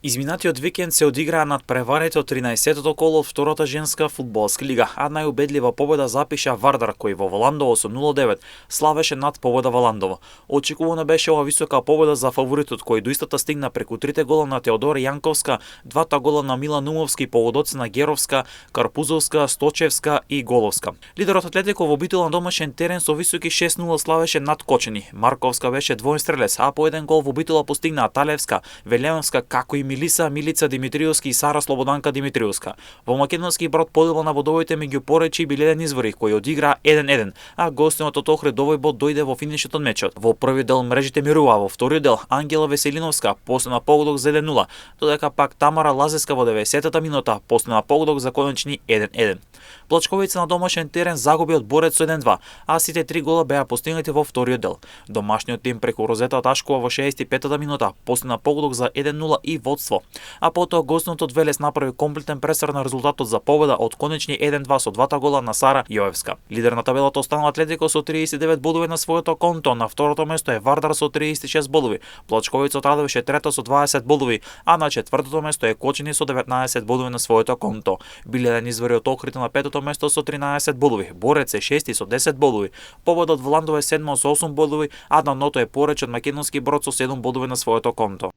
Изминатиот викенд се одиграа надпреварите од 13-тото коло од втората женска фудбалска лига, а најубедлива победа запиша Вардар кој во Валандово со 0-9 славеше над победа Валандово. Очекувано беше ова висока победа за фаворитот кој до истата стигна преку трите гола на Теодора Јанковска, двата гола на Милан Умовски, погодоци на Геровска, Карпузовска, Сточевска и Головска. Лидерот Атлетико во обителен домашен терен со високи 6-0 славеше над Кочани. Марковска беше двоен стрелец, а по еден гол во обитела постигнаа Талевска, Велемовска, како и Милица Димитриевски и Сара Слободанка Димитриевска. Во македонски брод поделба на бодовите меѓу Поречи и Биледен Извори кој одигра 1-1, а гостинот од Охрид овој бод дојде во финишот од мечот. Во први дел мрежите мирува, во вториот дел Ангела Веселиновска постигна погодок за 1-0, додека пак Тамара Лазеска во 90-та минута постигна погодок за конечни 1-1. Плачковица на домашен терен загуби од Борец со 1-2, а сите три гола беа постигнати во вториот дел. Домашниот тим преку Розета Ташкова во 65-та минута постигна погодок за 1-0 и водство, а потоа гостинот од Велес направи комплетен пресар на резултатот за победа од конечни 1-2 со двата гола на Сара Јоевска. Лидер на табелата останал Атлетико со 39 бодови на своето конто, на второто место е Вардар со 36 бодови, Плачковица од Радовиш трето со 20 бодови, а на четвртото место е Кочини со 19 бодови на своето конто. Биледен Извори од Охрид на петото место со 13 бодови, Борец е шести со 10 бодови, Победа од Валандово е седмо со 8 бодови, а на ното е Пореч од македонски брод со 7 бодови на своето конто.